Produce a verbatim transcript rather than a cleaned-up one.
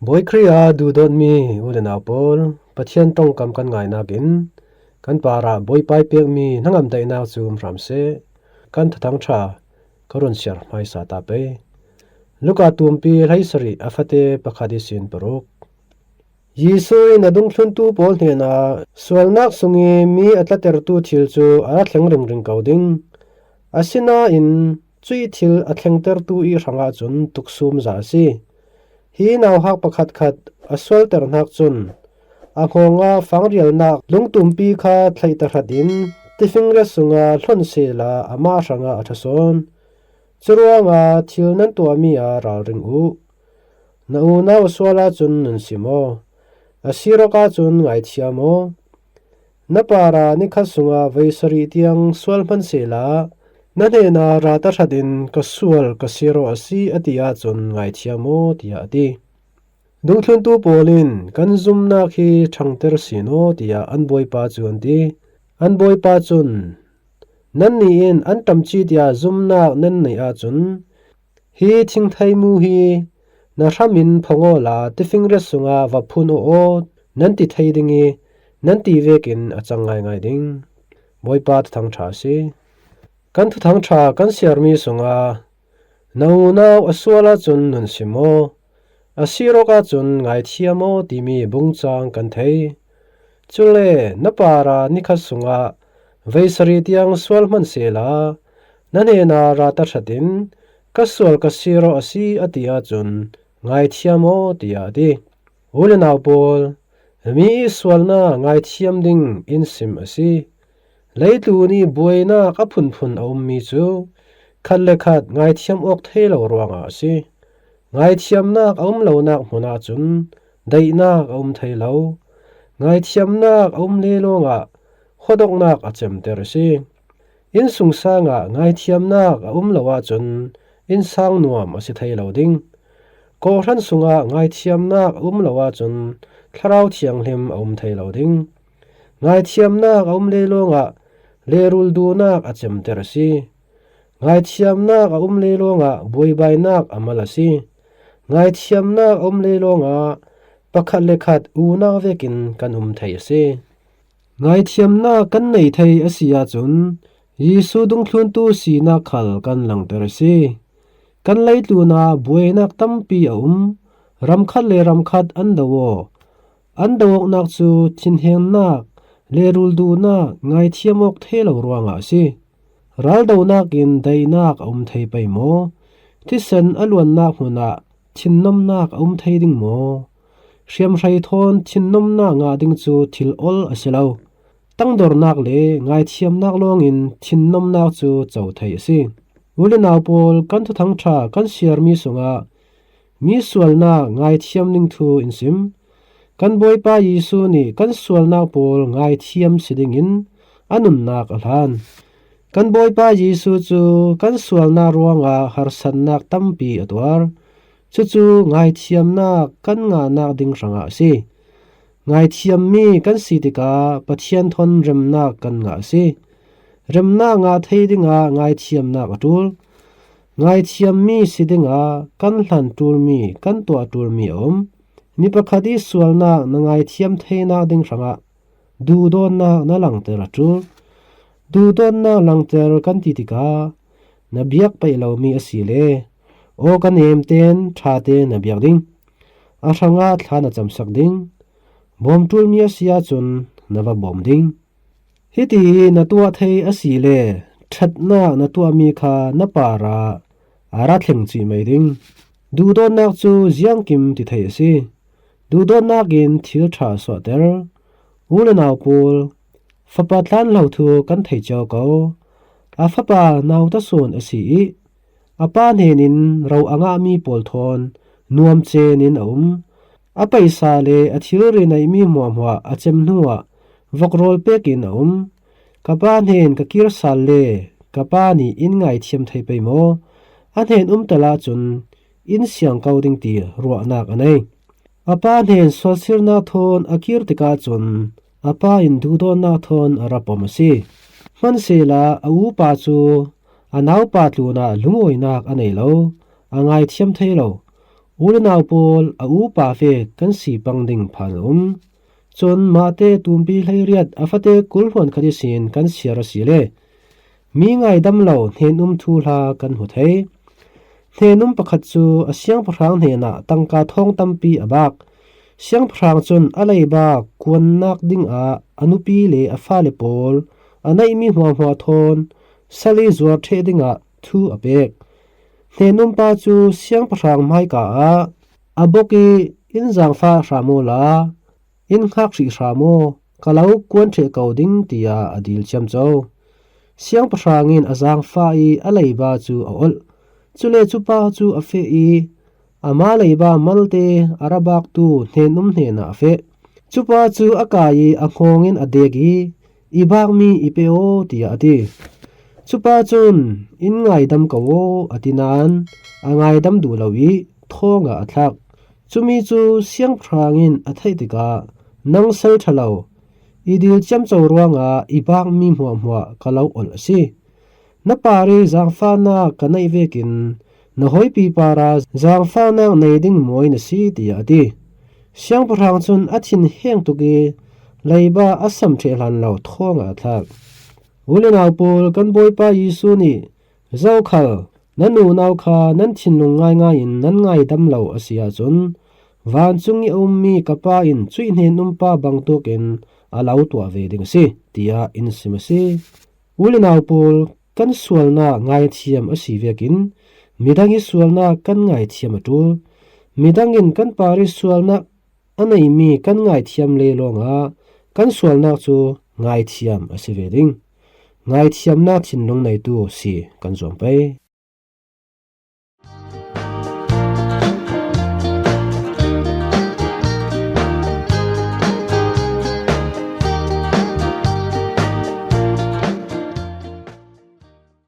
Bawi Khrih a duhdawtmi u le nau pawl, Pathian tongkam kan ngaihnakin kan parah Bawipa i pekmi hnangam daihnak cu um hram seh. Kan thathang ṭha ka run siar hmaisa ta pei. Luka tumpi hleisarih a fate pakhat ihsin paruk. Jesuh in a dungthluntu pawl hnenah, sualnak sung i mi a tlatertu thil cu a ra thleng ringring ko ding. Asinain cuih thil a thlengtertu i hrangah cun tuksum za a si. Hi nauhak pakhatkhat a sualternak cun a hngawngah fangrialnak lungtumpi kha thlaih tahratin tifingret sungah hlon sehla amah hrangah a ṭha sawn. Curuangah thil nan tuahmi ah ralring uh. Na unau a sual ahcun nun sim aw. A sir awk ahcun ngaithiam aw. Na parah nikhat sungah veisarih tiang sual hman sehla, na hnenah ra tahratin ka sual ka sir aw a si a ti ahcun ngaithiam aw, tiah a ti. Dungthluntu pawl in kan zumnak hi ṭhangter sin aw, tiah an Bawipa cu an ti. An Bawipa cun, nannih in an ṭamci tiah zumnak nan neih ahcun, hi thingthei mu hi na hram in phong awla tifingret sungah va phun aw aw, nan ti thei ding i, nan ti vekin a cang ngaingai ding. Bawipa thuthang ṭha a si. Kan thuthang ṭha kan siarmi sungah, na unau a sual ahcun nun sim aw, a sir awk ahcun ngaithiam aw timi bungcang kan thei. Cule na parah nikhat sungah veisarih tiang sual hman sehla, na hnenah ra tahratin ka sual ka sir aw a si a ti ahcun ngaithiam aw, tiah a ti. U le nau pawl, mi i sualnak ngaithiam ding in sim a si. Leitlun i buainak a phunphun a ummi cu khat le khat ngaithiam awk thei lo ruangah a si. Ngaithiamnak a um lonak hmun ahcun daihnak a um thei lo. Ngaithiamnak a um le lawngah huadawknak a cemter a si. Innsungsang ah ngaithiamnak a um lo ahcun innsang nuam a si thei lo ding. Kawhhran sungah ngaithiamnak a um lo ahcun Thlarau Thianghlim a um thei lo ding. Ngaithiamnak a um le lawngah lehrul duhnak a cemter a si. Ngaithiamnak a um le lawngah buaibainak a mal a si. Ngaithiamnak a um le lawngah pakhat le khat unau vekin kan um thei a si. Ngaithiamnak kan nei thei a si ahcun Jesuh dungthluntu sinak khal kan langter a si. Kan leitlun ah buainak tampi a um, ramkhat le ramkhat an do aw. An do awknak cu thinhengnak, lehrul duhnak, ngaithiam awk thei lo ruangah a si. Raldonak in daihnak a um thei pei maw? Thisen a luannak hmun ah thinnomnak a um thei ding maw? Hriamhrei thawn thinnomnak ngah ding cu thil ol a si lo. Tangdornak le ngaithiamnak lawngin thinnomnak cu co thei a si. U le nau pawl, kan thuthang ṭha kan siarmi sungah mi sualnak ngaithiam ding thu in sim. Kan Bawipa Jesuh nih kan sualnak pawl ngaithiam si dingin a nunnak a hlan. Kan Bawipa Jesuh cu kan sualnak ruangah harsatnak tampi a tuar. Cucu ngaithiamnak kan ngahnak ding hrangah a si. Ngaithiammi kan si tikah Pathian thawn remnak kan ngah a si. Remnak ngah thei dingah ngaithiamnak a ṭul. Ngaithiammi si dingah kan hlan ṭulmi, kan tuah ṭulmi a um. Mi pakhat i sualnak na ngaithiam theinak ding hrangah duhdawtnak na langter a ṭul. Duhdawtnak langter kan ti tikah na biak peih lomi a si le aw ka nemten ṭha te na biak ding. A hrangah thla na camsak ding. Bawm ṭulmi a si ahcun na va bawm ding. Hiti hi na tuah thei a si le ṭhatnak na tuahmi kha na parah a ra thleng cih mai ding. Duhdawtnak cu ziangkim ti thei a si. Duhdawtnak in thil ṭha a suahter. U le nau pawl, fapa tlanhlo thu kan thei cio ko. A fapa nauta sawn a si i a pa hnenin ro a ngahmi pawl thawn nuam ceen in a um. A paisa le a thilri neihmi hmuahhmuah a cem hnuah vok rawl pekin a um. Ka pa hnen ka kir sal le ka pa nih in ngaithiam thei pei maw? A hnen um tal ahcun in siang ko ding ti ruahnak a nei. A pa hnen sualsirnak thawn a kir tikah cun a pa in duhdawtnak thawn a ra pom a si. Hmansehla a upa cu a naupa tlunah lungawinak a nei lo, a ngaithiam thei lo. U le nau pawl, a upa vek kan si pang ding phan a um. Cun mahte tumpi hleiriat a fate kul hluan khat ihsin kan siar a si le mi ngaidam lo hnen-um thuhla kan hmu thei. Hnen-um pakhat cu a siangpahrang hnenah tangka thawng tampi a bak. Siangpahrang cun a leiba kuannak dingah a nupi le a fale pawl a neihmi hmuahhmuah thawn sal i zuar ṭheh dingah thu a pek. Hnen-um pa cu siangpahrang hmaika ah a bok i, "In zaangfah hram awla, in hngak hrih hram aw, ka lo kuan ṭheh ko ding," tiah a dil ciamco. Siangpahrang in a zaangfah i a leiba cu a olh. Cule cupa cu a feh i ama leiba malte a rabaktu hnen-um hnenah a feh. Cupa cu a kai i a hngawng in a dek i, "I bakmi i pe aw," tiah a ti. Cupa cun, "In ngaidam ko aw," a ti nain a ngaidam duh lo i thawngah a thlak. Cumi cu siangpahrang in a theih tikah, "Nang sal ṭha lo, i dil ciamco ruangah i bakmi hmuahhmuah ka lo olh a si. Na par i zaangfahnak ka neih vekin na hawipi parah zaangfahnak nei ding mawi na si," tiah a ti. Siangpahrang cun a thinheng tuk i leiba a sam ṭheh hlan lo thawngah a thlak. U le nau pawl, kan Bawipa Jesuh nih, "Zokhal nan unau kha nan thinlung ngaingai in nan ngaidam lo a si ahcun, vancung i a ummi ka Pa in cuih hnen-um pa bangtuk in a lo tuah ve ding a si," tiah in sim a si. U le nau pawl, kan sualnak ngaithiam a si vekin midang i sualnak kan ngaithiam a ṭul. Midang in kan par i sualnak a neimi kan ngaithiam le lawngah kan sualnak cu ngaithiam a si ve ding. Ngaithiamnak thinlung neitu si kan zuam pei.